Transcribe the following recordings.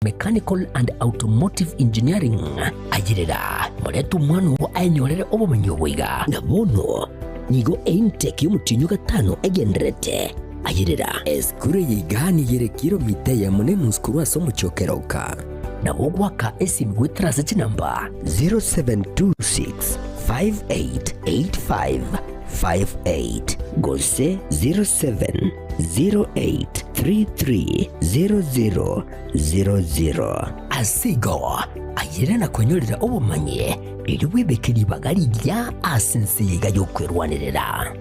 Mechanical and Automotive Engineering. Ayerera, morete omwana oo aenyorere obomenyi obo iga. Na bono nigo eintake y'omotienyi o gatano egendererete. Ayerera. Esukuru eye iga nigo ere kilomita eyemo na enusu korwa ase omochie o Keroka. Nabo ogoaka esimi goetera ase chinamba 0726 5885 58 gose 0708330000. Ase igo, ayere na kwenyorera obomanyi, erio bwebeke ribaga rigiya ase ense eye iga y'okwerwanerera.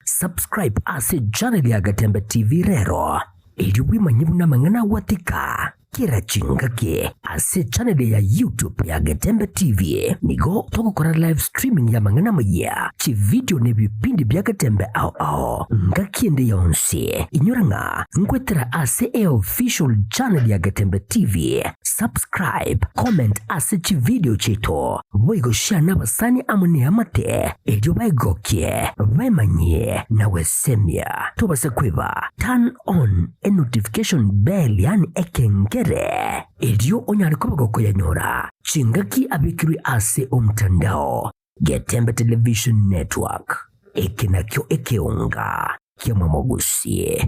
Subscribe ase channel ya Gatembe TV rero, erio bwemanye buna amang'ana agwatika kera chingaki ase channel ya YouTube ya Getembe TV. Nigo togokora live streaming y'amang'ana amayia, chividio na ebipindi bia Getembe ao ao ngaki ende yonsi. Inyora ng'a nkwetera ase eofficial channel ya Getembe TV. Subscribe, comment ase chividio chiaito, boigo share nabasani amo neamate erio baegokie, baemanyie na gwesemia. Tobasa kweba turn on enotification bell yaani ekengere erio onyare koba gokoyanyora chingaki abekirwe ase omtandao. Getembe Television Network, eke nakio ekeonga ki'omomogusi.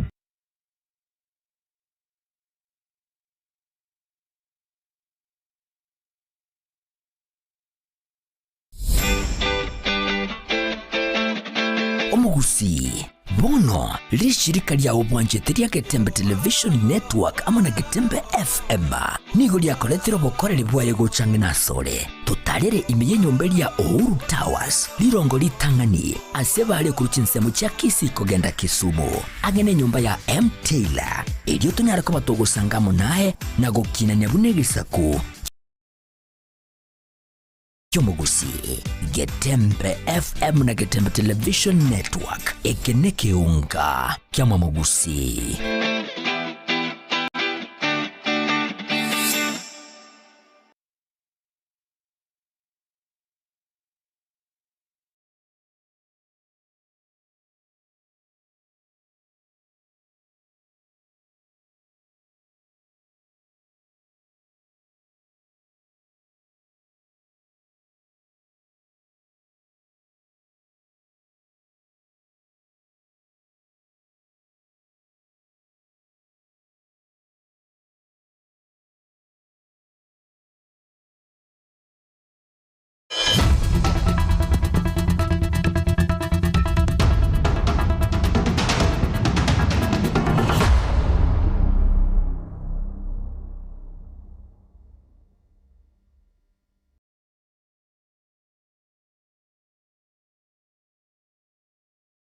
Omogusii, bono rishirika riao bwanchete ria Getembe Television Network amo na Getembe FM nigo riakoretire obokoreri bwaye gocha ang'e nasore. Totarere ime y'enyomba eria Uhuru Towers, rirongo ritang'ani ase bare korwa chinsemo chia Kisii kogenda Kisumu, ang'e nenyomba ya M. Taylor, erio tonyare koba togosanga amo naye na gokinania buna egesaku ki'omogusii. Getembe FM na Getembe Television Network, eke nekeunga kiamwamogusii.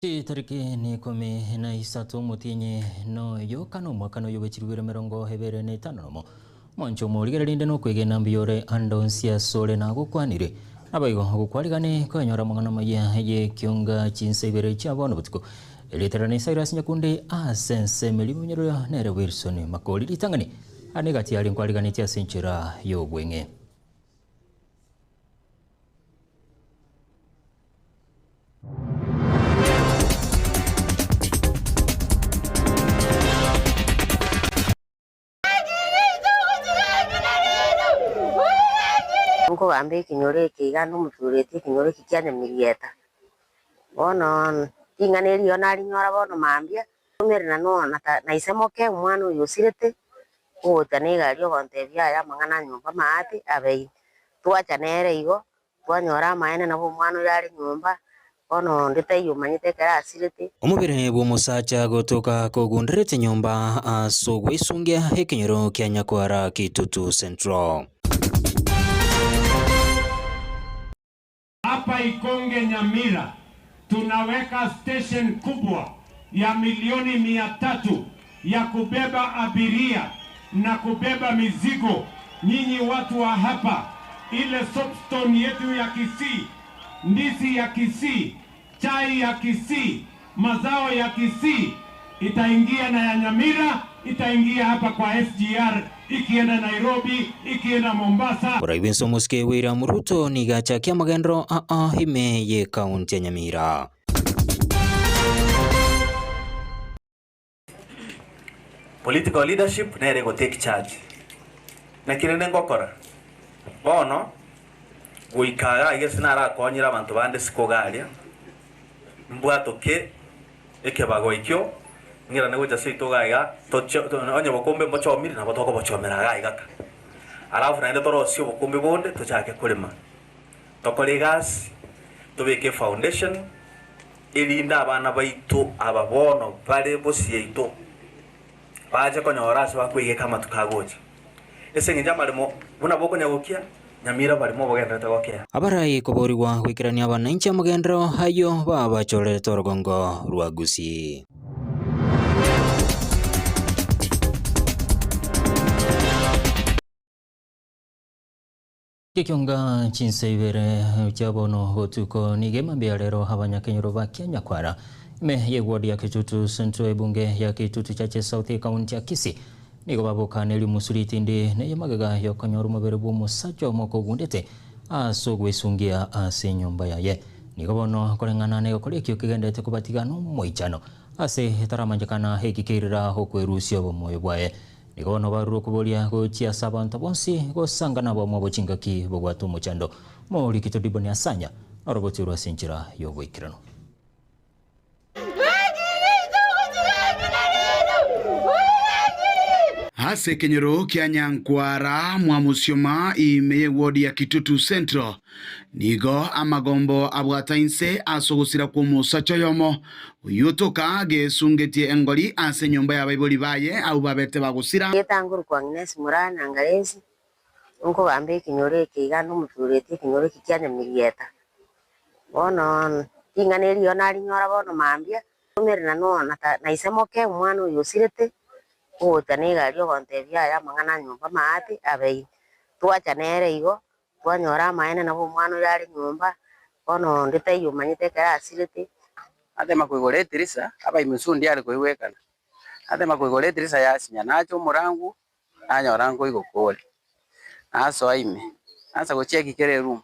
Chitariki n'ikomi na isato omotienyi noyo kana omwaka noyo bwe chilifu ibere emerongo ebere na etano nomo. Mwanche omorigereria rinde nokwegena mbuya ore ande onsi asore nagokwanire. Naboigo ogokwarigane koenyora amang'ana amaya y'ekionga chinsa ibere chia bono botuko. Erieta riane Cyrus Nyakundi ase ensemo eria omonyororo nere Wilson Makori ritang'ani ane egati aria nkwariganetie ase enchera y'obweng'e. Nkogamba ekenyoro eke iga nomotureti ekenyoro eke kia Nyamirieta. Bono ring'ana eri igo narinyora bono mambia, nkomerana na ise moke omwana oyo osirete, ogocha na egari ogontebia yaya amang'ana a nyomba maate abeire. Twacha nere igo, Twanyora amaene nabo omwana oyo are nyomba, bono onde taiyo omanyete ekero asirete. Omobere bw'omosacha gotoka kogunderete nyomba ase ogwesungia ekenyoro kia Nyakwara Kitutu Central. Hapa Ikonge Nyamira tunaweka station kubwa ya milioni 300 ya kubeba abiria na kubeba mizigo. Nyinyi watu wa hapa, ile soapstone yetu ya Kisii, ndizi ya Kisii, chai ya Kisii, mazao ya Kisii itaingia na ya Nyamira. itaingia hapa kwa SGR ikienda Nairobi, ikienda Mombasa. Omorai Omosike William Ruto nigo achakia amagenderero aa ime ye ekaunti ya Nyamira. Political leadership nere ego take charge. Naki rende ngokora bono goika iga iga ase narakonyire abanto bande isiko iga aria, mbwatoke ekebago ekio, ng'irane gocha seito iga iga, toche onye obokombe mbochomire nabo tokobochomera iga iga ka. Alafu naende torosie obokombe bonde tochake korema, tokore egasi, tobeke efoundation, erinde abana baito aba bono bare bosio yaito bache konyora ase bakoigeka amatuko agocha. Ase engencho amaremo buna bokonya gokia, nyamira abarimo obogendererete gokea. Abarai koborigwa goikerania abananchi amagenderero ayio babachorerete orogongo rwa Gusii. Gekionga chinsa ibere chia bono botuko nigo emambia rero abanyakenyoro ba Kianyakwara ime y'eward ya Kitutu Central ebunge ya Kitutu Churches South ekaunti ya Kisii nigo babokanerie omosu ritindi neye magega yokonyora omobere bw'omosacha omoka ogundete ase ogwesungia ase enyomba yaye. Nigo bono koreng'ana negekora ekio kegenderete kobatiga nomoichano ase etaramanchekana eki keirera okwerusia obomoyo bwaye. Nigo bono barure okoboria gochia ase abanto bonsi, gosanga nabamwabo chingaki bobwate omochando. Omorikito Diboni Asanya norogotiorwe ase enchera y'oboikeranu. Ase ekenyoro kia Nyankwara mwa Musioma ime y'ewodi ya Kitutu Central nigo amagombo abwata inse ase ogosira kw'omosacha oyomo Oyio toka gesungetie engori ase enyomba y'abaibori baye abwo babete bagosira. Getanguru kwa Agnes Muraya na Grace, nkogamba ekenyoro eke iga nomotureti ekenyoro eke kia Nyamirieta. Bono ring'ana eri igo narinyora bono mambia, tomerana no na ise moke omwana oyo osirete, ogocha na egari ogontebia yaya amang'ana a nyomba maate abeire. Twacha nere igo, Twanyora amaene nabo omwana oyo are nyomba, bono onde taiyo omanyete ekero asirete. Natema koigora etirisa, abaimisu ndiare koigwekana, natema koigora etirisa yasinya, nacha omorangu, nanyora nkoigoka ore, nasoa ime, nasa gocheki kera eroom,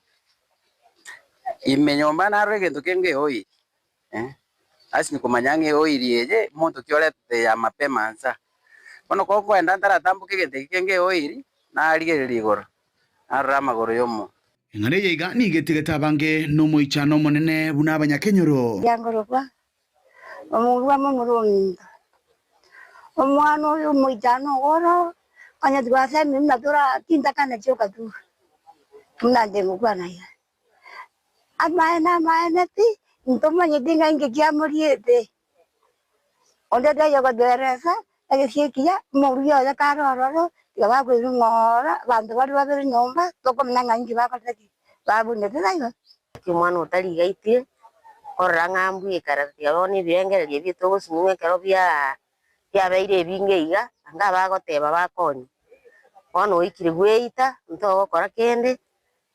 ime nyomba narora egento kenge eoil eh, asinye komanya ng'a eoil eye, monto ki oretete ya mapema nsa. Bono kokoenda ntaratamboka egento eke kenge eoil, narigereria igoro. Narora amagoro y'omonto. Eng'ana eye iga nigo etigete abange nomoichano omonene buna abanyakenyoro. Riangorokwa, omorua momura ominto, omwana oyo omoichano ogoro, onye twasemire buna tora tintakana chioka tu, buna inche ngokwana iga. Amaene amaene pi, ntomanyeti ng'a inki kiamoriete. Onde taiyo ogotoeresa, egesio ekiya, omorugi oye kare ororo, tiga bakoirwa ng'ora, abanto baria babere nyomba, tokomanya ng'a inki bakorete ki, babunete taibo. Naki omwana otarigaitire, korora ng'a mbwekara tiga bono ebirengererio ebi togosinywa ekero biaa biabeire ebinge iga, anga abagoteba bakonywa. Bono oikire gweita, ntogokora kende.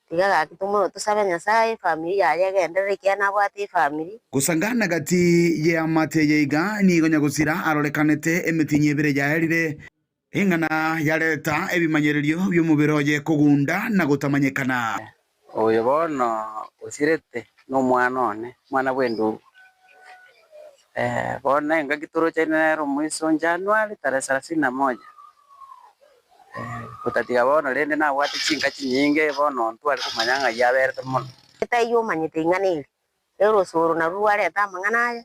Tiga gaki tosabe Nyasae efamiri yaye egenderere ekiagera nabwate efamiri. Gosangana gati y'eamate eye iga nigo nyagosira arorekanete emetienyi ebere yaerire, eng'ana yareta ebimanyererio bi'omobere oye kogunda na gotamanyekana. Oyo bono osirete nomwana one, omwana bw'endugu. Bono engaki torochaine nere omoiso January tarehe sarasini na moja. Gotatiga bono rende nabwate chinka chinyinge, bono ntware komanya ng'ai aberete mono. Taiyo omanyete ing'ana eri, orosoro narwo rwareta amang'ana aya,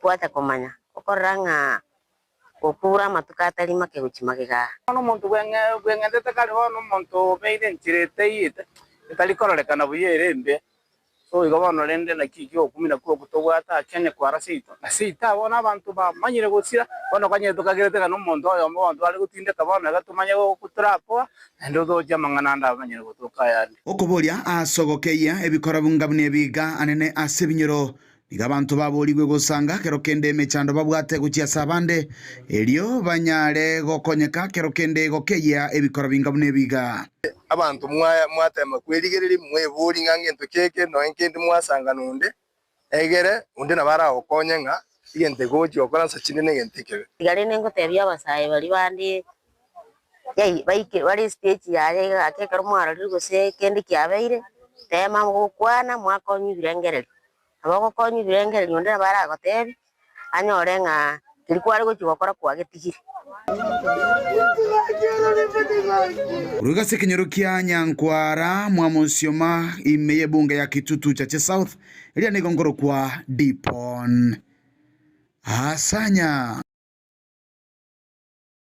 twacha komanya, okorora ng'a okure amatuko atari make gochia magega aa. Bono omonto bweng'entete kare bono omonto obeire enchera etaiete, etari kororekana buya ere embe. So igo bono rende naki ekio ogokumia nakwo okwo tobwate ake onye kwara seito, na seito abwo bono abanto bamanyire gosira, bono okonyete tokagerete ng'a nomonto oyomo abanto bare gotindeka bono iga tomanye gokwa torakoa, naende otoche amang'ana ande amanyire gotoka ayande. Okoboria ase ogokeyia ebikora bunga buna ebiga anene ase ebinyoro, Nigo abanto baboorigwe gosanga kero kende emechando babwate gochia ase abande, erio banyare gokonyeka kero kende gokeyia ebikora binga buna ebiga. Abanto mwatema kwerigereria, mweborie ng'a ngento ki eke, nonya nkende mwasanga nonde, egere onde nabo aragokonye ng'a Egento eke ogochia gokora nsa chinde negento ekebe. Tiga rende ngotebia abasae baria bande yai baike bare estage yaye iga gaki ekero mwarorire gose kende kiabeire, tema gokwana mwakonywa ebirengererio. Nabo ogokonywa ebirengererio onde nabo aragotebie, anyore ng'a keria kware gochia gokora kwagetigire. Korwa ase ekenyoro kia Nyankwara mwa Monsioma ime y'ebunge ya Kitutu Chache South eria nigo nkorokwa Dipon Asanya.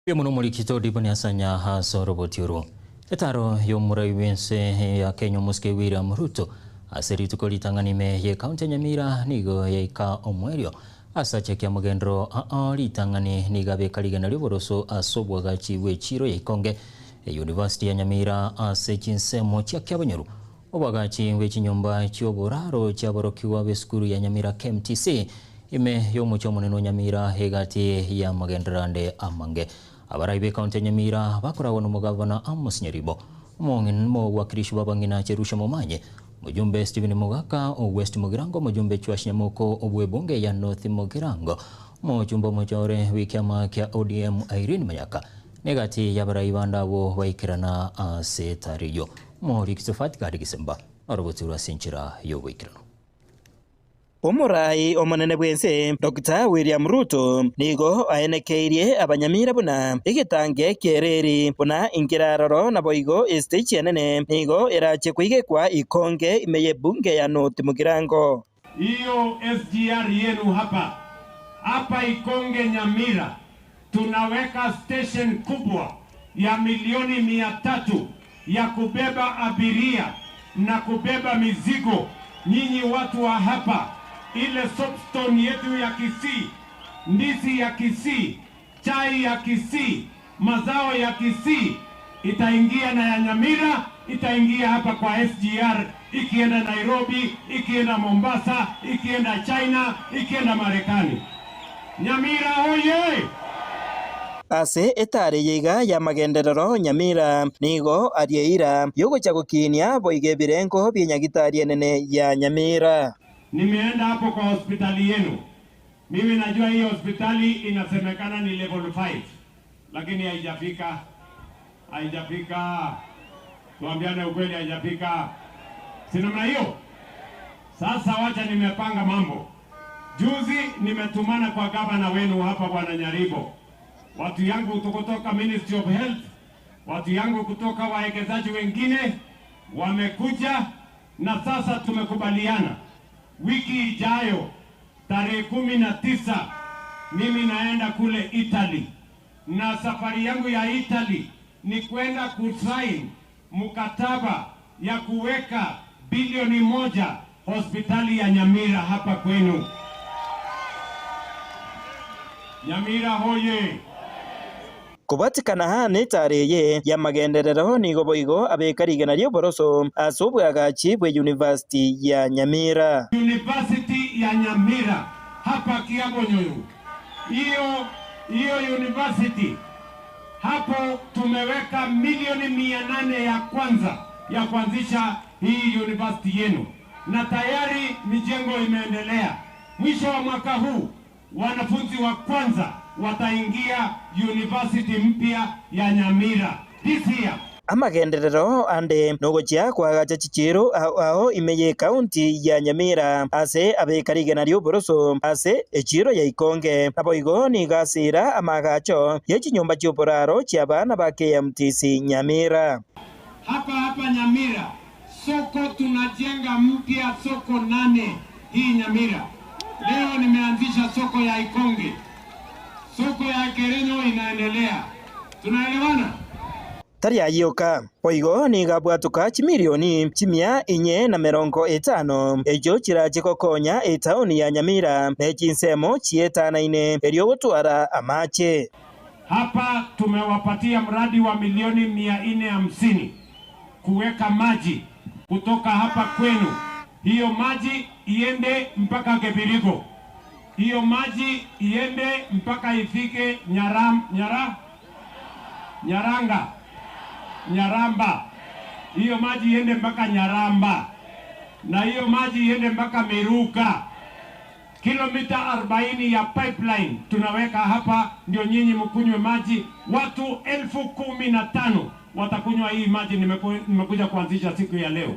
Mbuya mono omorikito Dipon Asanya ase oroboti orwo. Etaro y'omorai bw'ense ya Kenya omosike William Ruto ase rituko ritang'ani ime y'ecounty ya Nyamira nigo yaika omoerio ase achekia mogenderero aa ritang'ani nigo abeka rigena ri'oboroso ase obwagachi bw'echiiro ya Ikonge eyunivasiti ya Nyamira ase chinsemo chia Kiabonyoru Oboagachi bwe chinyomba chi'oboraro chi'aborokigwa b'esukuru ya Nyamira KMTC ime y'omochie omonene o Nyamira egati y'amagenderero ande amange. Abarai b'ecounty ya Nyamira bakoragwa nomogavana Amos Nyaribo, omowakilishi bw'abang'ina Jerusha Momanyi, omojumbe Stephen Mogaka o West Mugirango, omojumbe Joash Nyamoko obw'ebunge ya North Mugirango, omochumba omochore bw'ekiama kia ODM Irene Mayaka negati y'abarai bande abwo baikerana ase etari eyio. Omoriki Sefati gari gesemba norobotsi ase enchera y'oboikeranu. Omorai omonene bw'ense, Dokita William Ruto, nigo aenekeirie abanyamira buna egetange ki'ereri buna inkere aroro naboigo estage enene nigo erache koigekwa ikonge ime y'ebunge ya North Mugirango. Hiyo SGR yenu hapa hapa Ikonge Nyamira, tunaweka station kubwa ya milioni 300 ya kubeba abiria na kubeba mizigo. Nyinyi watu wa hapa, ile soapstone yetu ya Kisii, ndizi ya Kisii, chai ya Kisii, mazao ya Kisii itaingia na ya Nyamira itaingia hapa kwa SGR, ikienda Nairobi, ikienda Mombasa, ikienda China, ikienda Marekani. Nyamira oye! Ase etare eye iga y'amagenderero Nyamira nigo aria eira y'ogocha gokinia boigo ebirengo bi'enyagitari enene ya Nyamira. Nimeenda hapo kwa hospitali yenu. Mimi najua hii hospitali inasemekana ni level 5, lakini haijafika, haijafika. Tuambiane ukweli, haijafika, si namna hiyo? Sasa wacha, nimepanga mambo. Juzi nimetumana kwa gavana wenu hapa Bwana Nyaribo, watu yangu kutoka Ministry of Health, watu yangu kutoka wawekezaji wengine wamekuja, na sasa tumekubaliana wiki ijayo tarehe 19 mimi naenda kule Italy, na safari yangu ya Italy ni kwenda kusain mkataba ya kuweka bilioni 1 hospitali ya Nyamira hapa kwenu. Nyamira hoye! Kobatikana ha netare eye y'amagenderero nigo boigo abeka rigena ri'oboroso ase obwagachi bwe University ya Nyamira. University ya Nyamira hapa Kiabonyoru, hiyo hiyo university hapo tumeweka milioni 800 ya kwanza ya kuanzisha hii university yenu, na tayari mijengo imeendelea. Mwisho wa mwaka huu wanafunzi wa kwanza wataingia university mpya ya Nyamira this year. Amagenderero ande nogochia kwagacha chichiro ao ao ime y'ekaunti ya Nyamira ase abeka rigena ri'oboroso ase echiro ya Ikonge naboigo nigo asira amagacho y'echinyomba chi'oboraro chi'abana ba KMTC Nyamira. Hapa hapa Nyamira soko tunajenga mpya soko 8 hii Nyamira. Leo nimeanzisha soko ya Ikonge, soko ya Kerenyo inaendelea. Tunaelewana? Tari ayioka boigo nigo abwatuka chimilioni chimia inye na merongo etano echo chirache gokonya etaoni ya Nyamira ne chinsemo chietanaine erio gotwara amache. Hapa tumewapatia mradi wa milioni 450 kuweka maji kutoka hapa kwenu, hiyo maji iende mpaka Kebirigo, hiyo maji iende mpaka ifike Nyaram, Nyara, Nyaranga, Nyaramba, hiyo maji iende mpaka Nyaramba, na hiyo maji iende mpaka Miruka. Kilomita 40 ya pipeline tunaweka hapa, ndio nyinyi mkunywe maji. Watu 15,000 watakunywa hii maji nimekuja kuanzisha siku ya leo.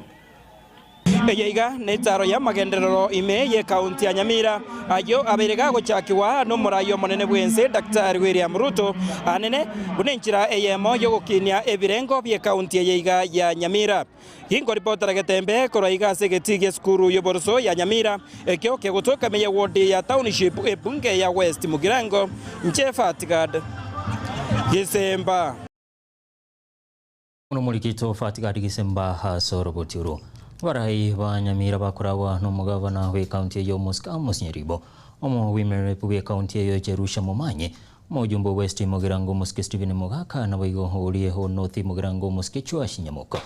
Eye iga nä itaro ya magenderero ime ye kaunti ya Nyamira ayo abere gagochakiwa no murayo munene bwense Daktari William Ruto anene buna enchira eyemo yogokinia ebirengo bie kaunti eye iga ya Nyamira ginkoripotera Getembe korwa iga ase egetii gia esukuru y'oboroso ya Nyamira ekio kegotoka ime ye ward ya township ebunge ya West Mugirango inche Fatigad Gisemba. Muno morikito Fatigad Gisemba ase oroboti oro. Abarai ba Nyamira bakoragwa nomogavana bwe county eyo Mosca Amos Nyaribo, omo women rep bwe county eyo Jerusha Momanyi, omojumbe West Mugirango Mosque Stephen Mogaka, naboigo orie o North Mugirango Mosque Joash Nyamoko.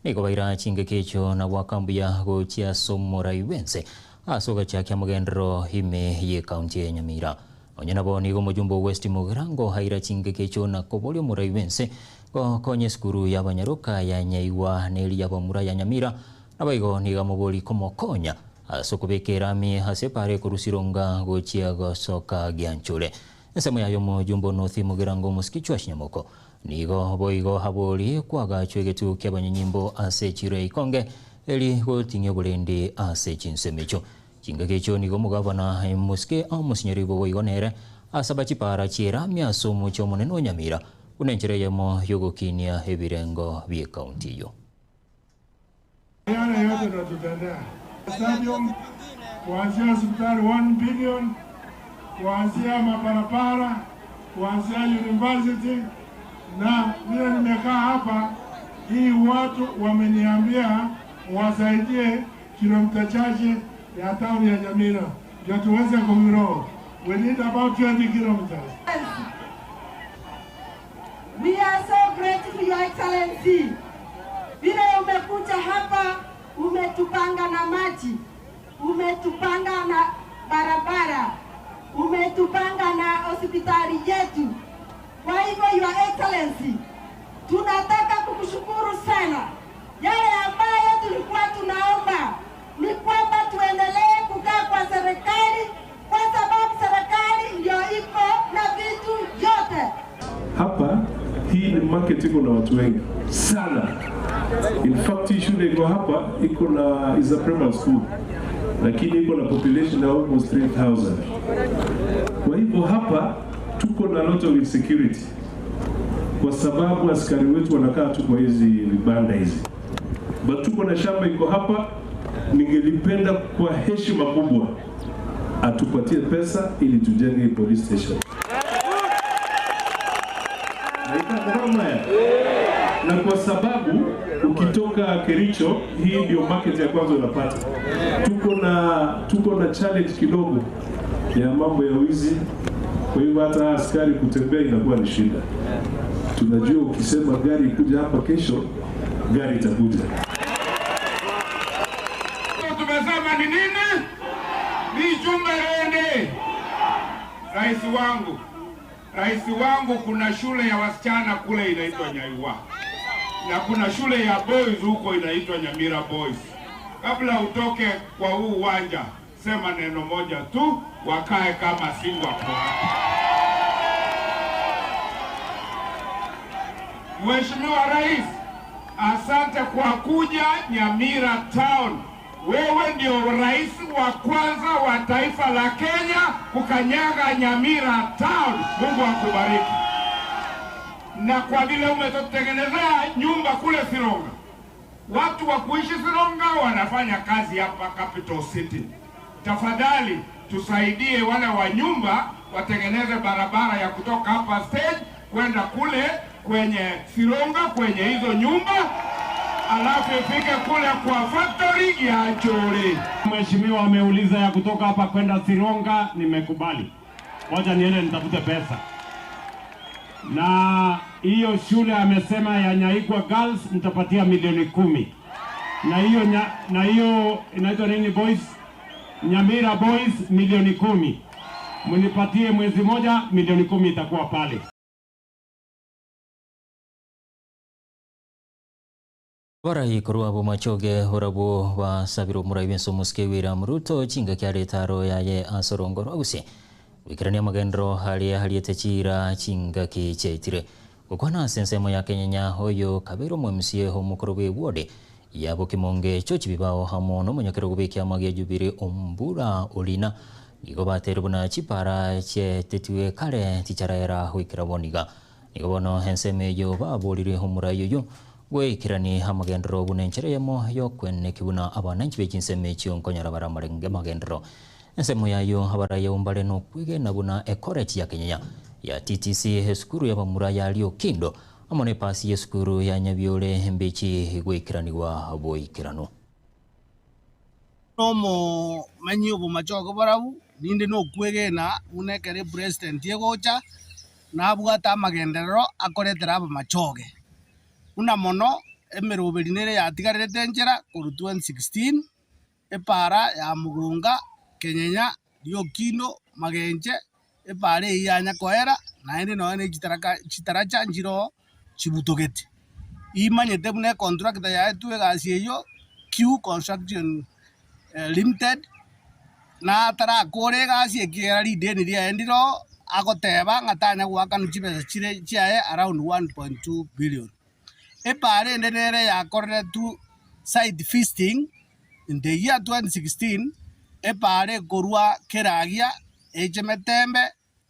Nigo baira chingaki echo na gwaka mbuya gochia ase omorai bwense ase ogochakia mogendero ime ye county ya Nyamira. Onye nabo nigo omojumbe o West Mugirango aira chingaki echo na koboria omorai bwense gokonya esukuru ya abanyaroka ya Nyaigwa na eri ya abamura ya Nyamira, nabaigo niga mobori komokonya ase okobeka erami ase epara ekorusironga gochia gosoka gianchore. Ensemo yayo omojumbe o North Mugirango Omosiki Joash Nyamoko nigo boigo abori kwagachwa egetuo kia abanyanyimbo ase echiro ya Ikonge eri goting'ia oborendi ase chinsemo echo. Chingaki echo nigo omogavana Mosike Amos Nyaribo boigo nere asaba chipara chierami ase omochie omonene o Nyamira buna enchera eyemo yogokinia ebirengo bie county eyo. Yale yote tunatutendea stadium, kuanzia hospitali 1 billion, kuanzia mabarabara, kuanzia university. Na vile nimekaa hapa, hii watu wameniambia wasaidie kilomita chache ya town ya Nyamira ndio tuweze kugrow. We need about 20 kilometers. We are so grateful, Your Excellency. Vile umekuja hapa, umetupanga na maji, umetupanga na barabara, umetupanga na hospitali yetu. Kwa hivyo, Your Excellency, tunataka kukushukuru sana. Yale ambayo tulikuwa tunaomba ni kwamba tuendelee kukaa kwa serikali, kwa sababu serikali ndio iko na vitu vyote. Hapa hii ni market iko na watu wengi sana. In fact, hii shule iko hapa iko na is a primary school, lakini iko na population ya almost 3000. Kwa hivyo hapa tuko na lot of insecurity kwa sababu askari wetu wanakaa tu kwa hizi vibanda hizi, but tuko na shamba iko hapa. Ningelipenda kwa heshima kubwa atupatie pesa ili tujenge hii police station. Na kwa sababu ukitoka Kericho, hii ndio market ya kwanza unapata. Tuko na challenge kidogo ya mambo ya wizi, kwa hivyo hata askari kutembea inakuwa ni shida. Tunajua ukisema gari ikuja hapa kesho, gari itakuja. Tumesema ni nini? Ni jumbe rende. Rais wangu, rais wangu, kuna shule ya wasichana kule inaitwa Nyaiwa na kuna shule ya boys huko inaitwa Nyamira Boys. Kabla utoke kwa huu uwanja, sema neno moja tu, wakae kama Singapore. Mheshimiwa Rais, asante kwa kuja Nyamira Town. Wewe ndio rais wa kwanza wa taifa la Kenya kukanyaga Nyamira Town. Mungu akubariki. Na kwa vile umetutengenezea nyumba kule Sironga, watu wa kuishi Sironga wanafanya kazi hapa Capital City. Tafadhali tusaidie wale wa nyumba watengeneze barabara ya kutoka hapa stage kwenda kule kwenye Sironga kwenye hizo nyumba, alafu ifike kule kwa factory ya Njuri. Mheshimiwa ameuliza ya kutoka hapa kwenda Sironga, nimekubali. Wacha niende nitafute pesa. Na hiyo shule amesema ya Nyaigwa Girls nitapatia milioni 10. Na hiyo na hiyo inaitwa nini boys? Nyamira Boys milioni 10. Mnipatie mwezi moja, milioni 10 itakuwa pale. Abarai korwa Bomachoge barabwo basabire omorai bw'ense omosike William Ruto chingaki arete aro yaye ase orongo rwa Gusii goikerania amagenderero aria ariete chiira chingaki chiaitire. Gokwana ase ensemo ya Kenyenya oyo kabeire omo-MCA omokoro bw'eward ya Bokimonge George Bibao amo nomonyakerogo bw'ekiama gia Jubilee Ombura Olina nigo bateire buna chipara chietetiwe kare ticharaera goikera bono iga. Nigo bono ensemo eyio baborire omorai oyio goikerania amagenderero buna enchera eyemo y'okweneki buna abananchi be chinsemo echio nkonyora bare amarenge amagenderero. Ensemo y'ayio abarai abwo mbare nokwegena buna ekorechi ya Kenyenya ya TTC, esukuru y'abamura ya Riokindo, amo nepasi y'esukuru ya Nyabiore mbichi goikeranigwa boikeranu. Nomomenyi obomachoge borabu, ninde nokwegena buna ekero epresident egocha, nabwate amagenderero akoretera abamachoge. Buna mono emeroberi nere yatigarerete enchera korwa 2016, epaara ya Mugunga, Kenyenya, Riokindo, Magenche, epaara eyio yanya koera, naende nonya ne chitaraka chitaracha nchiroo chibutogete. Imanyete buna econtractor yaetwe egasi eyio, Q Construction Limited, natarakore egasi ekiagera rideni riaye ndiroo, agoteba ng'a tanya goakanwa chibesa chire chiaye around 1.2 billion. Epaara ende nere yakoreretwe site visiting in the year 2016, epaara ekorwa Keragia eiche Metembe,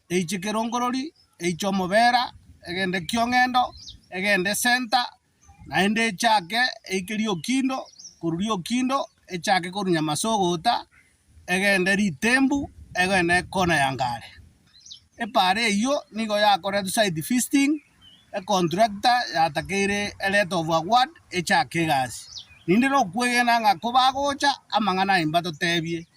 eiche Kerongorori, eiche Omobera, egende Kiong'endo, egende Center, naende echake eike Riokindo, korwa Riokindo echake korwa Nyamasogota, egende Ritembu, egende ekona ya Ngare. Epaara eyio nigo yakoretwe site visiting, Econtractor yatakeire a letter of award echake egasi. Ninde nokwegena ng'a kobagocha amang'ana aye mbatotebie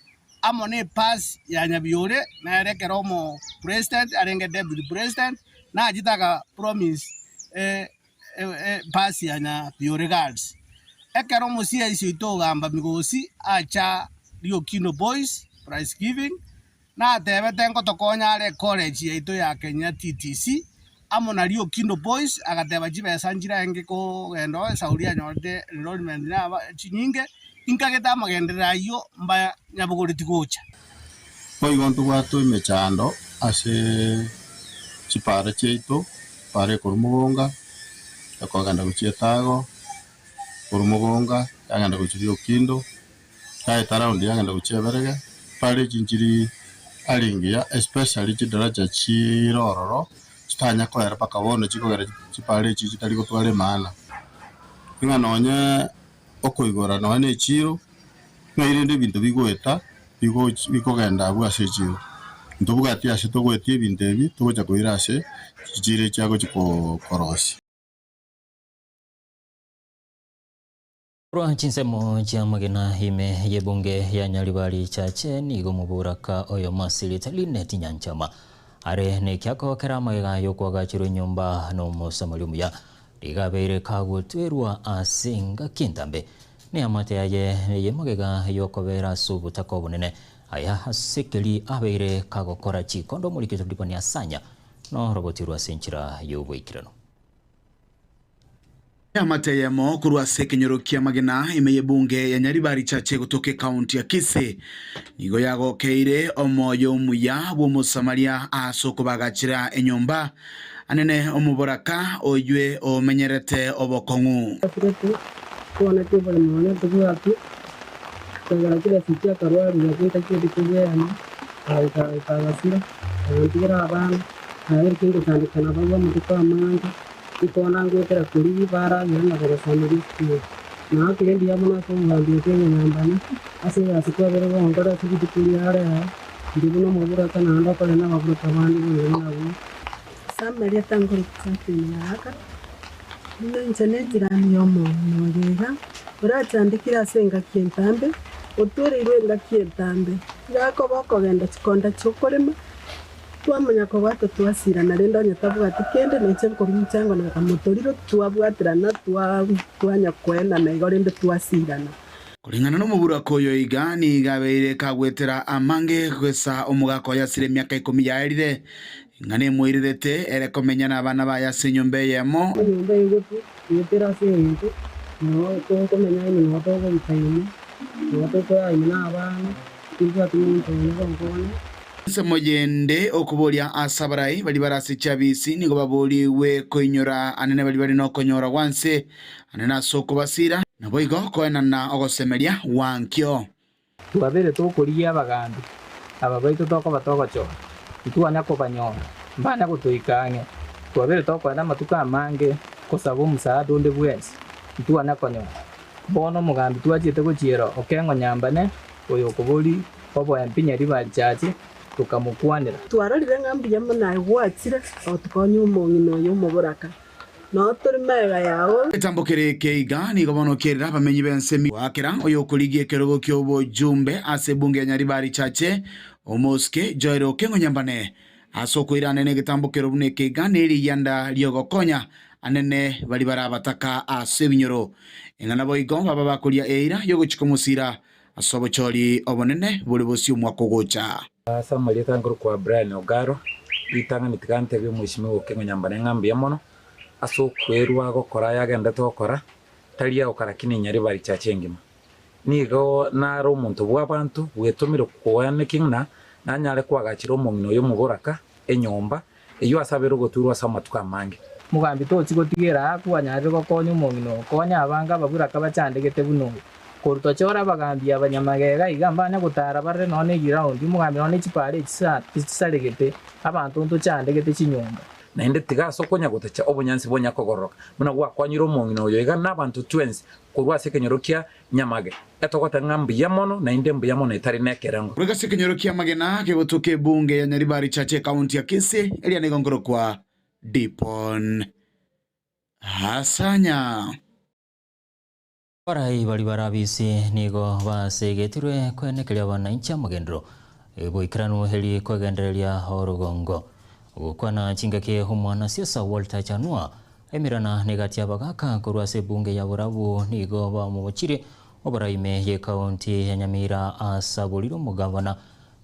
amo ne pass ya Nyabiore nere ekero omo president arenge deputy president nachete aka promise pass ya Nyabiore girls. Ekero omosiaisi oito ogamba Migosi acha Riokindo boys prize giving Natebete ngotokonya are ecollege yaito ya Kenya TTC amo na Riokindo Boys agateba chibesa nchirenge kogenda oo esauri anyorete enrollment naba chinyinge inkagete amagenderero ayio mba nyabogoreti gocha. Boigo ntobwate emechando ase chipara chiaito, epara ekorwa Mogonga, ekogenda gochia Etago, korwa Mogonga yagenda gochia Riokindo, Yaeta round yagenda gochia eberege, pare echi nchiri are engiya especially chidaraja chire ororo chitanya koera mpaka bono chikogera chipare echi chitari gotwara emaana. Ng'a nonye okoigora nonye na echiro, ng'a rende ebinto bigoeta bigochi bikogenda abwo ase echiro. Ntobwati ase togoetia ebinto ebi togocha koira ase chichiro echi agochi korosia. Korwa chinsemo chi'amagena ime y'ebunge ya Nyaribari Chache nigo omoboraka oyomo ase erieta Linet Nyanchama are nekiako kera amagega y'okoagacherwa enyomba n'omosamari omuya nigo abeire kagotwerwa ase engaki entambe neamate yaye y'amagega y'okobera ase obotaka obonene aya ase keri abeire kagokora chikondo omorikito Diboni Asanya norogotirwe ase enchera y'oboikeranu. Eamate eyemo korwa ase ekenyoro ki'amagena ime y'ebunge ya Nyaribari Chache gotoka ekaunti ya Kisii nigo yagokeire omoyo omuya bw'Omosamaria ase okobagachera enyomba anene omoboraka oywe omenyerete obokong'u. Twanete oboremo nonya tobwati, kogera chibesa chiakarwarire goika chiaete kobweana, agaika agasira, agantigera abana, naye ingotandeka nabarabwo amatuko amange. Rikona ngoetera korigia baragere na kobasaneria esukuru. Naakire mbuya mono ase omogambi oito omonyambani, ase egasi kwabeire gonkora ase rituko ria rero, inche buna omoburaka naende okore nababuraka bande boigo nabwo. Ase amarieta nkorokwa Catherine Baraka, buna inche nejirani y'omong'ina oyo iga, orachandekire ase engaki entambe, otwereirwe engaki entambe, iga akoba okogenda chikonda chi'okorema, Twamanya kobwata twasirana, rende onye tabwati kende, nainche nkorwa omochango na motoriro, twabwaterana, twanya koenana igo rende twasirana. Koreng'ana nomoburaka oyo iga nigo abeire kagwetera amange gwesa omogaka oye asire emiaka ikomi yaerire, ng'a nemoirerete ere komenya nabana baye ase enyomba eyemo. Enyomba eye gotu goetera ase eng'encho. Noo tokomenya ime noo togoika ime, noo tokorara ime na abana, tibwati monto onde ogonkonya. Ensemo yende okoboria ase abarai baria bare ase chiabisi nigo baborigwe koinyora anene baria bare nokonyora gwanse anene ase okobasira, naboigo koenana ogosemeria gwankio. Twabere tokorigia abagambi aba baito tokoba togochora, titwanya kobanyora, mbanya gotoika ang'e. Twabere tokoenda amatuko amange gosaba omosaada onde bwensi, titwanya konyora. Bono omogambi twachiete gochiera Okeng'o Nyambane, oyo okobori oboempinya riba richache, tokamokwanera. Twarorire ng'a mbuya mono aye gwachire gotokonya omong'ina oyo omoboraka, nao tore magega yao. Egetambo kere eke iga nigo bono kerire abamenyi b'ense goakera oyokorigia ekerogo ki'obojumbe ase ebunge ya Nyaribari Chache, Omosike Joel Okengo Nyambane, ase okoirana negetambo kero buna eke iga neriyanda riogokonya anene baria bare abataka ase ebinyoro. Eng'ana boigo baba bakoria eira yogochika omosira Ase obochori obonene bore bosio omwaka ogocha. Ase amarieta nkorokwa Brian Ogaro, ritang'ani tiga ntebie omweshimiwa Okengo Nyambane ng'a mbuya mono ase okwerwa gokora aya agenderete gokora, tari agokora lakini Nyaribari Church engima. Nigo nare omonto bw'abanto bwetomire koaneki ng'a nanyare koagachera omong'ina oyo omoboraka enyomba, eyio ase abeire ogoturwa ase amatuko amange. Mogambi tochi gotigera aa kwanyarire gokonya omong'ina oo, konya abange ababuraka bachandegete buna oyo. Korwa tochore abagambi abanyamagega iga mbanya gotara barore nonya ne egiraundi, omogambi nonya ne chipara echi chisaregete, abanto ntochandegete chinyomba. Naende tiga ase okonya gotacha obonyansi bonya kogororoka, buna gwakwanyire omong'ina oyo iga nabanto twensi korwa ase ekenyoro kia Nyamage, etogoteba ng'a mbuya mono, naende mbuya mono etari nekerengo. Korwa ase ekenyoro ki'amagena kegotoka ebunge ya Nyaribari Church ekaunti ya Kisii, eria nigo nkorokwa Dipon Hasanya. Abarai baria bare abisi nigo basegetirwe kwenekeria abananchi amagenderero boikeranu eri kwegendereria orogongo. Gokwana chingaki omwanasiasa Walter Chanua Emerana negati y'abagaaka korwa ase ebunge ya Borabu nigo bamobochirie oboraime y'ekaunti ya Nyamira asaborire omogabana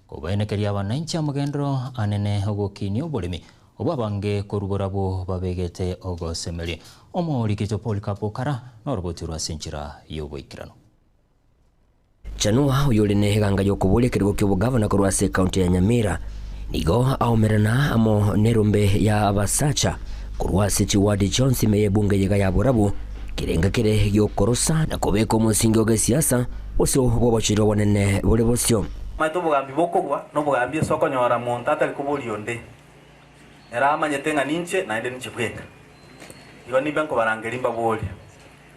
kobaenekeria abananchi amagenderero anene ogokinia oboremi obwo abange korwa Borabu babegete ogosemeria. Omorikito Polycarp Okara noroboti rwa ase enchera y'oboikeranu. Chanua, oyore neganga y'okoboria ekerogo ki'obogavana korwa ase ekaunti ya Nyamira, nigo aomerana amo nerombe ya abasacha korwa ase chiwadi chionsi ime y'ebunge eyega ya Borabu, kerenga kere gi'okorosa na kobeka omosingi o gesiasa bosio bw'obochori obonene bore bosio. Omanyete obogambi bokogwa nobogambi ase okonyora monto atari koboria onde, ere amanyete ng'a ninche naende ninche bweka. Igo nimbe nkobarangeria mbaborie.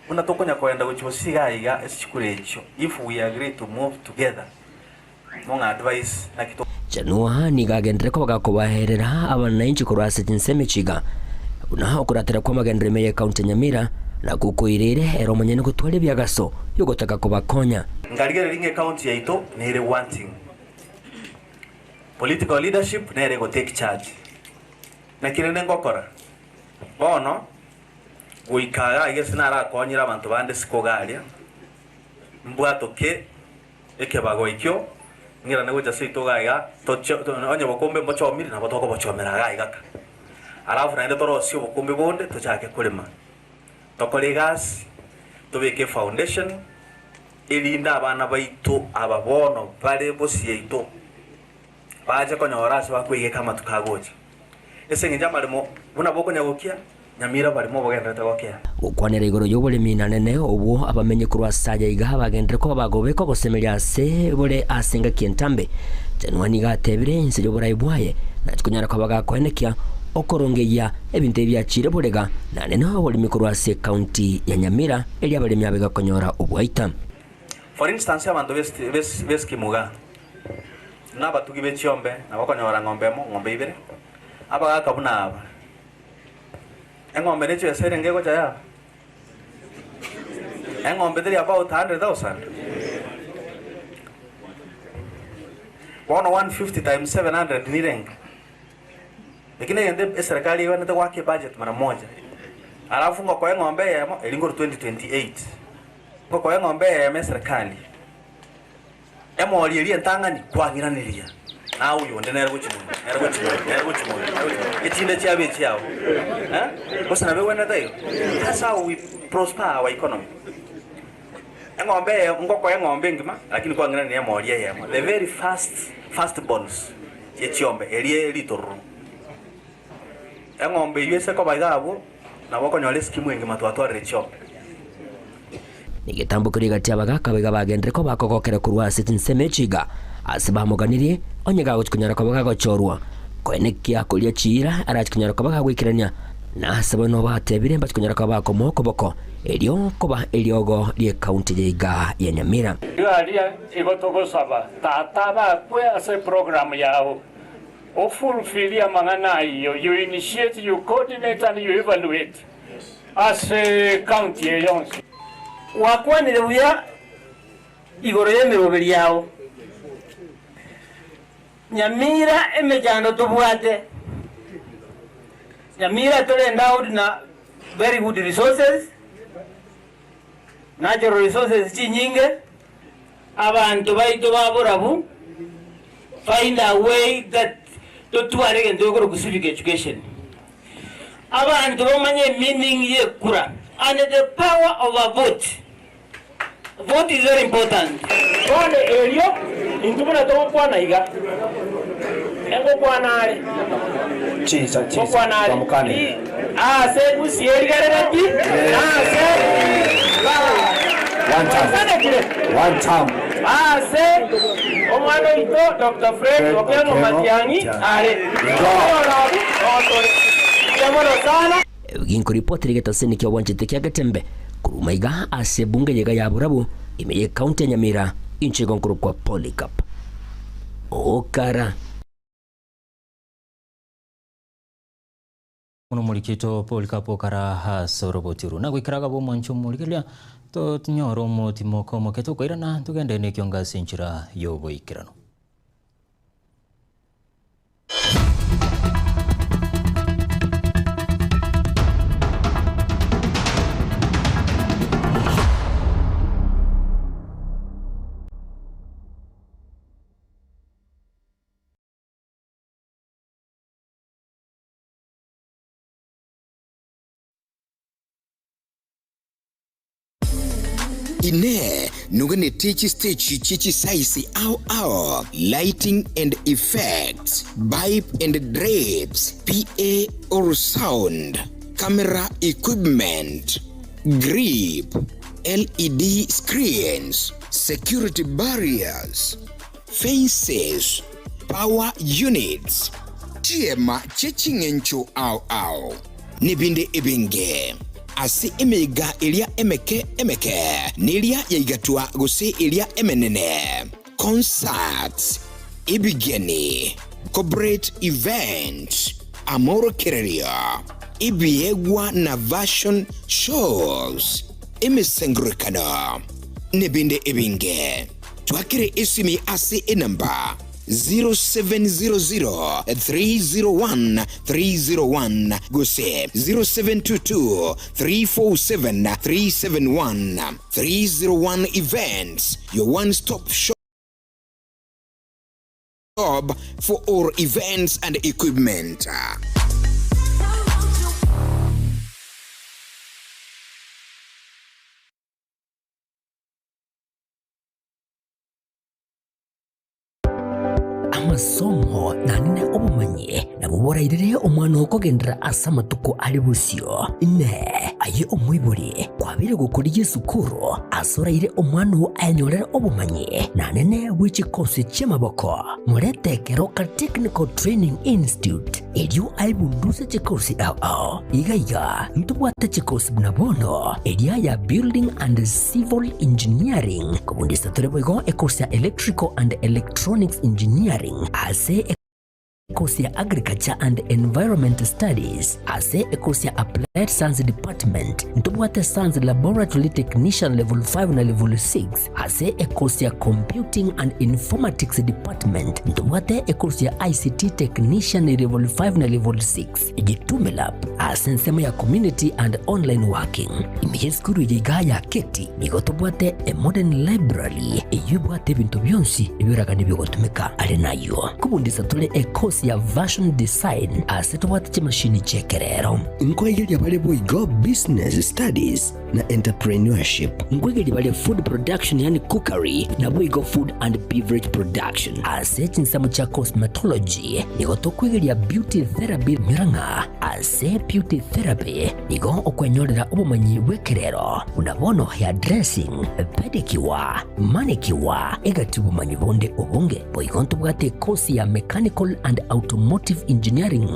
Buna tokonya kogenda gochia bosio iga aiga ase chikura echio if we agree to move together mong'a advice naki to. Chanua nigo agenderere koba gakobaherera abananchi korwa ase chinsemo echi iga, buna okoratera kw'amagenderero ime y'ecounty ya Nyamira nakwo koireire ere omonyene gotwara ebiagaso bi'ogotaka kobakonya. Nkarigereria ng'a ecounty yaito nere wanting. Political leadership nere ego take charge. Naki rende ngokora? Bono Goika iga aiga ase narakonyire abanto bande isiko iga aria, mbwatoke ekebago ekio, ng'irane gocha seito iga aiga, toche onye obokombe mbochomire nabo tokobochomera iga aiga ka. Alafu naende torosie obokombe bonde tochake korema, tokore egasi, tobeke efoundation, erinde abana baito aba bono bare bosio yaito, bache konyora ase bakoigeka amatuko agocha. Ase engencho amaremo buna bokonya gokia, nyamira barimo obogendererete gokea. Gokwanera igoro y'oboremi nanene obwo abamenyi korwa ase aya iga bagenderere koba bagobeka ogosemeria ase bore ase engaki entambe. Chanua nigo atebire inse y'oborai bwaye, na tikonyara koba gakoenekia okorongeyia ebinto ebi biachire borega nanene oboremi korwa ase ekaunti ya Nyamira eria abaremi abega konyora obwaita. For instance abanto b'eskimu igaa. Nabatugi be chiombe nabo okonyora ng'ombe emo, ng'ombe ibere, abagaaka buna aba. Eng'ombe ne chibesa erenge egocha yaba? Eng'ombe teri about 100,000? Bono 150 times 700 nirenge? Eki negento eserikari egwenerete goaka ebudget mara moja. Alafu ngokoa eng'ombe eyemo eri nkorwa 2028. Ngokoa eng'ombe eyemo eserikali. Emori eria entang'ani kwang'iraneria, na oyonde nere gochia moino, nere gochia moino, nere gochia moino, nere gochia moino, echinde chiabo echiabo. Eh? Gose nabo egwenerete igo? That's how we prosper our economy. Eng'ombe eye ngokoa eng'ombe engima, lakini kwang'irania emori eyemo, the very first first borns ye chiombe, eria ritororo. Eng'ombe eyio ase koba iga abwo, nabo okonyora esikimu engima twatwarire chiombe. Negetambo keria egati abagaaka baiga bagenderere koba bakogokera korwa ase chinsemo echi iga, ase bamoganirie, onye gagochia konyara koba gagochorwa, koenekia koria chiira arachie konyara koba gagoikerania, na ase bono batebire mbachie konyara koba bakomoa okoboko, erio koba eriogo ri'ekaunti eye iga ya Nyamira. Erio aria igo togosaba, Tata bakwe ase eprogramu yao, ofulfilie amang'ana ayio, you initiate, you coordinate and you evaluate ase county eye yonsi. Gwakwanire buya igoro y'emeroberi yao. Nyamira emechando tobwate, Nyamira tore endowed na very good resources, natural resources chinyinge, abanto baito ba borabu find a way that totware egento gekorokwa civic education. Abanto bamanye meaning ye ekura and the power of a vote. Vote is very important. Bono erio intwe buna togokwana iga, engokwana are, ngokwana are aase Gusii erigerereti, na aase Mwasanekire? Aase omwana oito Doctor Fred Okengo Matiang'i are. Tokonyora abwo, noo tore. Mbuya mono sana. Ginkoripotera egetaseni ki'obwanchete kia Getembe korwa maiga ase ebunge yaiga ya Borabu ime y'ecounty ya Nyamira, inche igo nkorokwa Polycarp Okara. Buna omorikito Polycarp Okara ase oroboti oru. Nagoikera agaba omwancho omorigereria tonyore omotimoko omoke tokoirana togende nekiongo ase enchera y'oboikeranu. Inee! Noganetie chisteji chie chisaisi ao ao, lighting and effects, bipe and drapes, PA or sound, camera equipment, grip, LED screens, security barriers, fences, power units, chiema chie ching'encho ao ao, nebinde ebinge. Ase emeiga eria emeke emeke, neria yaigatwa gose eria emenene, concerts, ebigeni, corporate events, amorokererio, ebiegwa na fashion shows, emesangererekano, nebinde ebinge. Twakere esimi ase enamba 0700 301 301 gose 0722 347 371. 301 Events, your one stop shop for all events and equipment. Amasomo naende obomanyi nabwo borairere omwana oo kogenderera ase amatuko are bosio. Inee! Aye omoibori, kwabeire gokorigia esukuru ase oraire omwana oo ayenyorere obomanyi naende bwe chikosi chi'amaboko? Morete Keroka Technical Training Institute erio aebunduse chikosi ao ao. Iga iga ntobwate chikosi buna bono eria ya Building and Civil Engineering, kobundisa tore boigo ekosi ya Electrical and Electronics Engineering ase ekosi ya Agriculture and Environment Studies ase ekosi ya Applied Science Department ntobwate Science Laboratory Technician Level 5 na Level 6 Ase ekosi ya Computing and Informatics Department ntobwate ekosi ya ICT Technician Level 5 na Level 6, Gitume Lab ase ensemo ya Community and Online Working. Ime y'esukuru eye igaa ya Keti nigo tobwate a modern library eyio ebwate ebinto bionsi ebioragani bigotumeka. Are nayio kobundisa tore ekosi ya Fashion Design ase tobwate chimashini chi'ekerero. Nkoegeria bare boigo Business Studies. na Entrepreneurship. Nkoigeria bare Food Production yaani Cookery naboigo Food and Beverage Production. Ase chinsemo chia Cosmetology nigo tokoigeria Beauty Therapy nyora ng'a ase Beauty Therapy nigo okwenyorera obomanyi bw'ekerero buna bono hair dressing, pedicure, manicure egati obomanyi bonde obonge. Boigo ntobwate ekosi ya Mechanical and Automotive Engineering.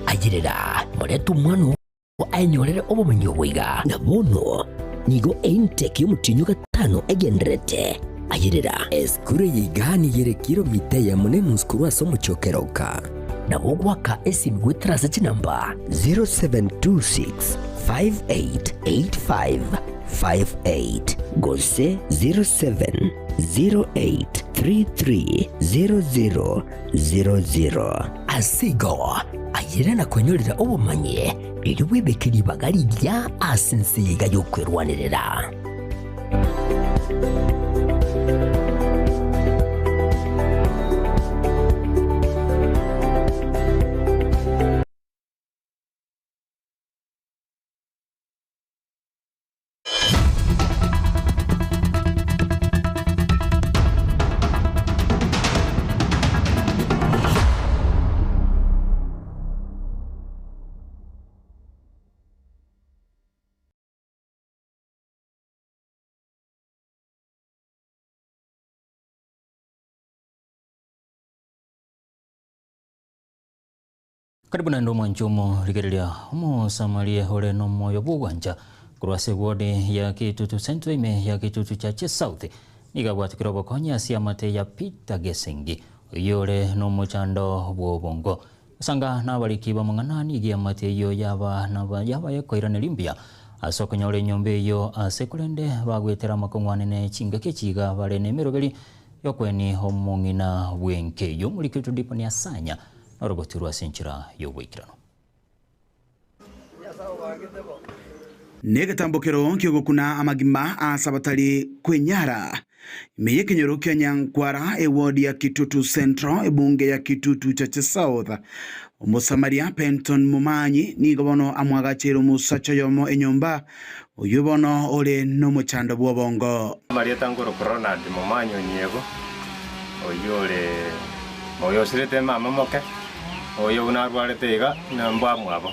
Ayerera, morete omwana oo aenyorere obomenyi obo iga. Na bono nigo eintake y'omotienyi o gatano egendererete. Ayerera. Esukuru eye iga nigo ere kilomita eyemo na enusu korwa ase omochie o Keroka. Nabo ogoaka esimi goetera ase chinamba 0726 5885 58 gose 0708 3300 00. Ase igo, ayere na kwenyorera obomanyi, erio bwebeke ribaga rigiya ase ense eye iga y'okwerwanerera. Karibu naende omwanchi omorigereria Omosamaria ore nomoyo bw'ogwancha korwa ase eward ya Kitutu Central ime ya Kitutu Church South nigo abwatekire obokonyi ase amate ya Peter Gesengi oyio ore nomochando bw'obongo. Gosanga nabariki b'amang'ana nigo eamate eyio yaba naba yaba ekoiraneria mbuya ase okonyora enyomba eyio ase korende bagwetera amakong'u anene chingaki echi iga bare nemeroberi y'okweni omong'ina bw'enka eyio. Omoriki oito Diponi Asanya Norogotirwe ase enchera y'oboikeranu. Negetambokero ki'ogokuna amagima ase abatari kwenyara. Ime y'ekenyoro kia Nyankwara, eward ya Kitutu Central, ebunge ya Kitutu Chache South, Omosamaria Penton Momanyi nigo bono amwagacheire omosacha oyomo enyomba, oyio bono ore nomochando bw'obongo. Amarieta nkorokwa Ronald Momanyi Onyiego, oyio ore oyosirete mama moke, oyo buna arwarete iga na mbwamwabo.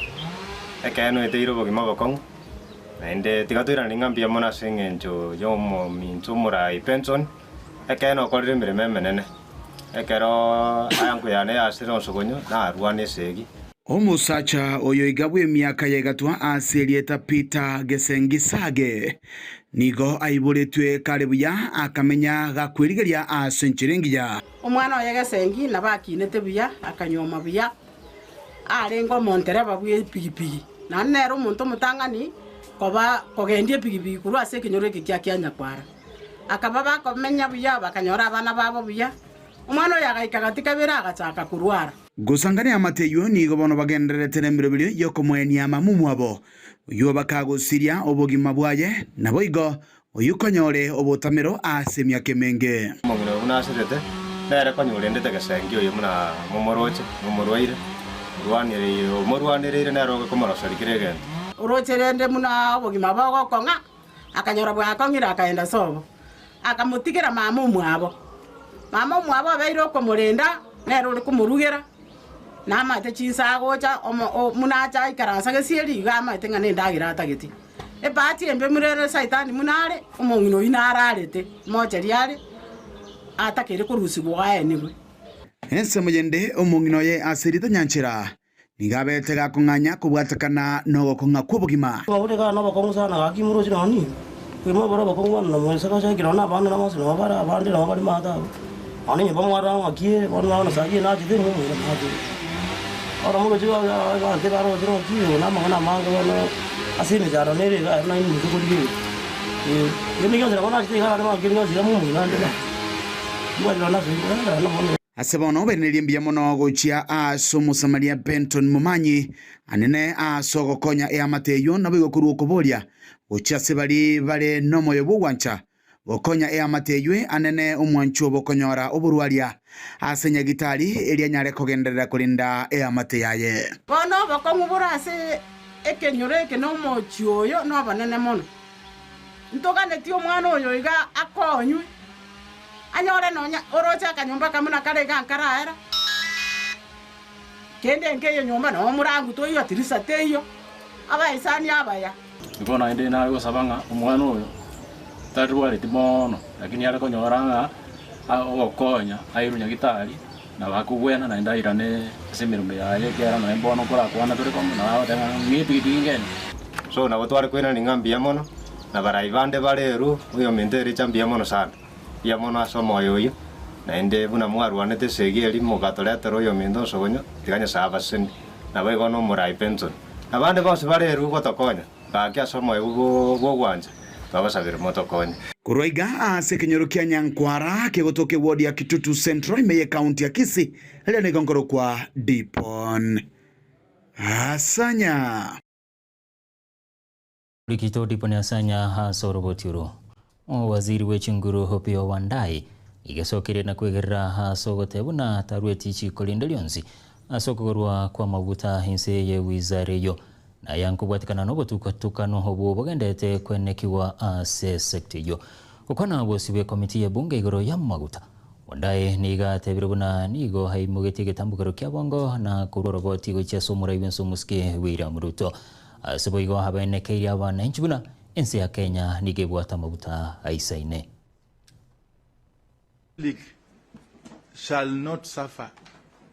Ekeene oeteire obogima obokong'u, naende tiga toirane ng'a mbuya mono ase eng'encho y'omominto omorai Benson, ekeene okorire emeremo emenene. Ekero ayango yane yasire onsogonyo, narwane esegi. Omosacha oyo iga bw'emiaka ya egatwa ase erieta Peter Gesengisage nigo aiboretwe kare buya akamenya gakwerigeria ase enchera engiya. Omwana oye Gesengi nabo akinete buya, akanyuoma buya, arenge omontereba bw'epigipigi, naende nere omonto omotang'ani koba kogendia epigipigi korwa ase ekenyoro eke kia Kianyakwara. Akaba bakomenya buya, bakanyora abana babo buya. Omwana oyo agaika gati kabere agachaka korwara. Gosangania amate ayio nigo bono bagendererete nemeroberio y'okomoenia amamumwabo, oyio bakagosiria obogima bwaye, naboigo oyio konyore obotamero ase emiaka emenge. Omong'ina oyo buna asirete, nere konya orendete gesengi oyo buna momoroche, nomorwaire, orwanereire, omorwanereire nere okomoroseria kera egento. Oroche rende buna obogima bogokong'a, akanyora bwakong'ire akaenda sobo, akamotigera mama omwabo. Mama omwabo obeire okomorenda, nere ore komorugera, namaete chinsa agocha omo o buna acha aikaransa gesieri iga amaete ng'a nendagera atagete. Ebahati embe murere saitani buna are, omong'ina oyio nararete, mocheri are, atakeire korusigwa aenigwe. Ensemo yende omong'ina oye ase erieta Nyanchera Nigo abete gakong'anya kobwatekana nogokong'a kw'obogima. Baure iga nobokong'u sana gaki moroche nonya nigo. Oimo obore obokong'u bono na mwense gose ekero nonya abande na bonsi nabo bare abande nabo bare maate abwo. Nonya enyomba mwarora ng'aki ere bono bono saa eye nachete nigo omoira maate ere. Bono moroche abanto ebaroche ng'aki ere na amang'ana amange bono ase emechando nere iga ere naende ninche korigereria. Eh, kende gionsi nabo nachete iga naende kende gionsi iga momoina ande na. Mbwati nonya ase bono. Ase bono bairanerie mbuya mono gochia ase Omosamaria Benton Momanyi, anene ase ogokonya eamate eyio naboigo korwa okoboria gochia ase baria bare nomoyo bw'ogwancha gokonya eamate eyio anene omwancho bw'okonyora oborwaria ase nyagitari eria anyare kogenderera korenda eamate yaye. Bono obokong'u bore ase ekenyoro eke na omochie oyo nobonene mono. Ntoganetie omwana oyo iga akonywe, anyore nonya oroche akanyomba kamuna kare iga nkaraera. Kende nkeiyo nyomba na omorangu toiyo tirisa teiyo, abaisani abaya. Igo naende nare gosaba ng'a omwana oyo tarwareti moono, lakini are konyora ng'a ogokonya airwe nyagitari, nabo akogwena naende airane ase emeremo yaye, ekiagera nonya mbono nkorakwana tore komo, nabo agoteba ng'a ng'a epigipigi ngende. So nabo tware koirania ng'a mbuya mono, na barai bande bare eru, oyominto Elija mbuya mono sana. Mbuya mono ase omoyo oyio, naende buna mwarwanete esegi eria mogatoretera oyominto onsogonywa, tiga Nyasae abasesenie. Naboigo nomorai Benson, na bande bonsi bare eru gotokonya, gaki ase omoyo bw'ogwancha, twabasabire motokonye. Korwa iga ase ekenyoro kia Nyankwara kegotoka eward ya Kitutu Central ime y'ecounty ya Kisii, riria nigo nkorokwa Dipon Asanya. Rikito Dipon Asanya ase oroboti oro. Owaziri bwe chinguru Opiyo Wandayi igesokirie na kwegerera ase ogoteba buna tarueti ichiko rinde rionsi ase okogorwa kw'amaguta inse ye wizara eyio. Naya nkobwatikana nobotukatukano obwo bogenderete kwenekigwa ase esecta eyio. Gokwana bosio bw'ekomiti y'ebunge igoro y'amaguta, Wandayi nigo atebire buna nigo aimogetie egetambokero kia bwango na korwa oroboti gochia ase omorai bwense omosike William Ruto. Ase boigo abaenekeirie abananchi buna ense ya Kenya nigo ebwate amaguta aisaine. League shall not suffer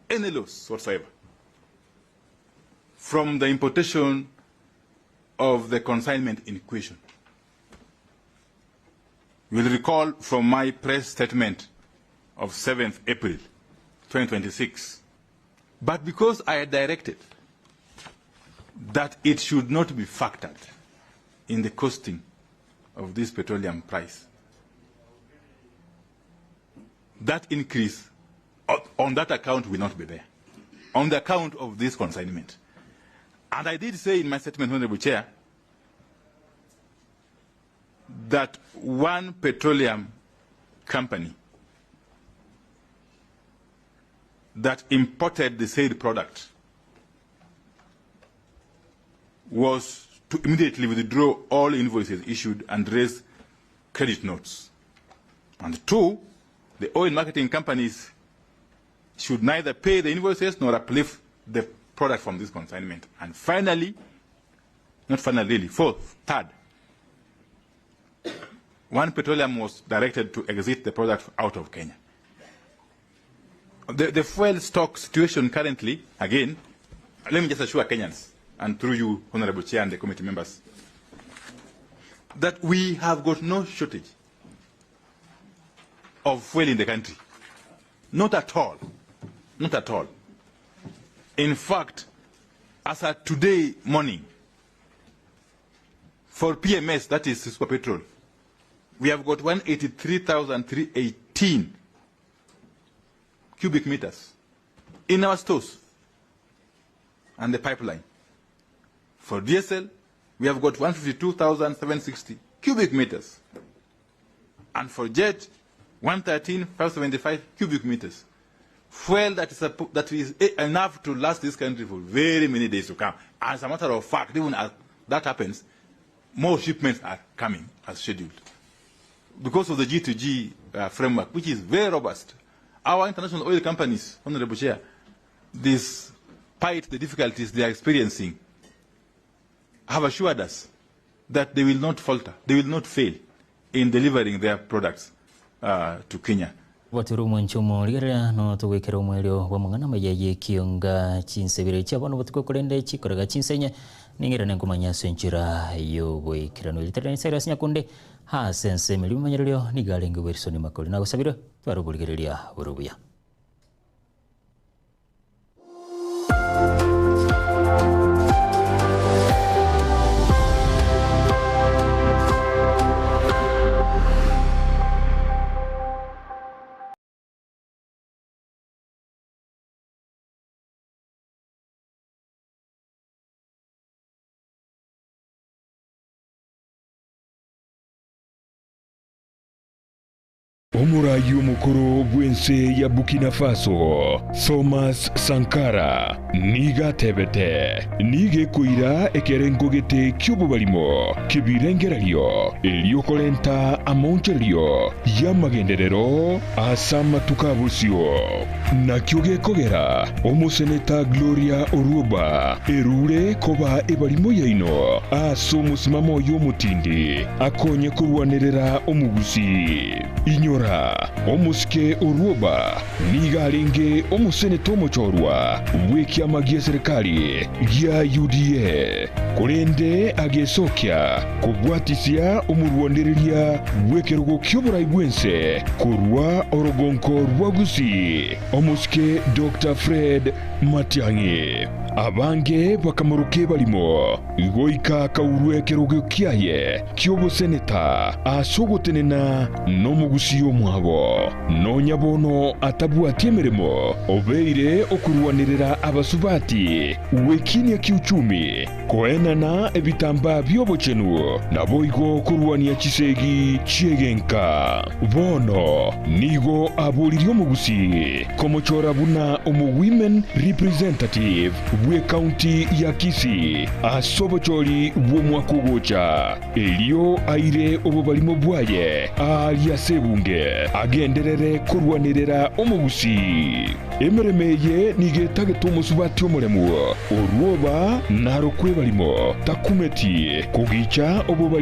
any loss whatsoever from the importation of the consignment in question. You will recall from my press statement of 7th April 2026, but because I had directed that it should not be factored in the costing of this petroleum price, that increase on that account will not be there, on the account of this consignment. And I did say in my statement, Honorable Chair, that one petroleum company that imported the said product was to immediately withdraw all invoices issued and raise credit notes. And two, the oil marketing companies should neither pay the invoices nor uplift the product from this consignment. And finally, not finally, really, fourth, third, one petroleum was directed to exit the product out of Kenya. The, the fuel stock situation currently, again, let me just assure Kenyans, and through you, Honorable Chair and the committee members, that we have got no shortage of fuel in the country. Not at all. Not at all. In fact, as at today morning, for PMS, that is super petrol, we have got 183,318 cubic meters in our stores and the pipeline. For diesel, we have got 152,760 cubic meters. And for jet, 113,575 cubic meters. Fuel that is, that is enough to last this country for very many days to come. As a matter of fact, even as that happens, more shipments are coming as scheduled. Because of the G2G uh, framework, which is very robust. Our international oil companies, Honorable Chair, despite the difficulties they are experiencing, have assured us that they will not falter, they will not fail in delivering their products uh, to Kenya. Bwatire omwancho omorigereria no togoikera omoerio bw'amang'ana amaya y'ekionga chinsebere chia bono botuko korende chikorega chinsenye ning'irane nkomanya ase enchera y'oboikeranu. Erieta riane Cyrus Nyakunde ase ensemo eria omomanyererio nigo arenge Wilson Makori. Nagosabire tware oborigereria bore obuya. Omorayi omokoro bw'ense ya Burkina Faso, Thomas Sankara, nigo atebete, Nigo ekoira ekerengo gete ki'obobarimo ki'ebirengererio erio korenta amaonchorerio y'amagenderero ase amatuko a bosio. Nakio gekogera omoseneta Gloria Orwoba erure koba ebarimo yaino ase omosimamo oye omotindi akonye korwanerera omogusii. Inyora, omosike Orwoba nigo arenge omoseneta omochorwa bw'ekiama gi'eserekari gia UDA, korende agesokia kobwatisia omorwanereria bw'ekerogo ki'oborai bw'ense korwa orogonko rwa Gusii, omosike Doctor Fred Matiang'i. Abange bakamoroka ebarimo, goika akaurwa ekerogo kiaye ki'oboseneta ase ogotenena nomogusii omwabo. Nonya bono atabwati emeremo, obeire okorwanerera abasubati gwekinia kiuchumi, koenana ebitambaa bi'obochenu, naboigo korwania chisegi chi'egenka. Bono nigo aboririe omogusii komochora buna omo-women representative bw'ecounty ya Kisii ase obochori bw'omwaka ogocha, erio aire obobarimo bwaye aaria ase ebunge, agenderere korwanerera omogusii. Emeremo eye nigo etagete omosubati omoremu, orwoba narokwe ebarimo, takumeti kogicha obobarimo.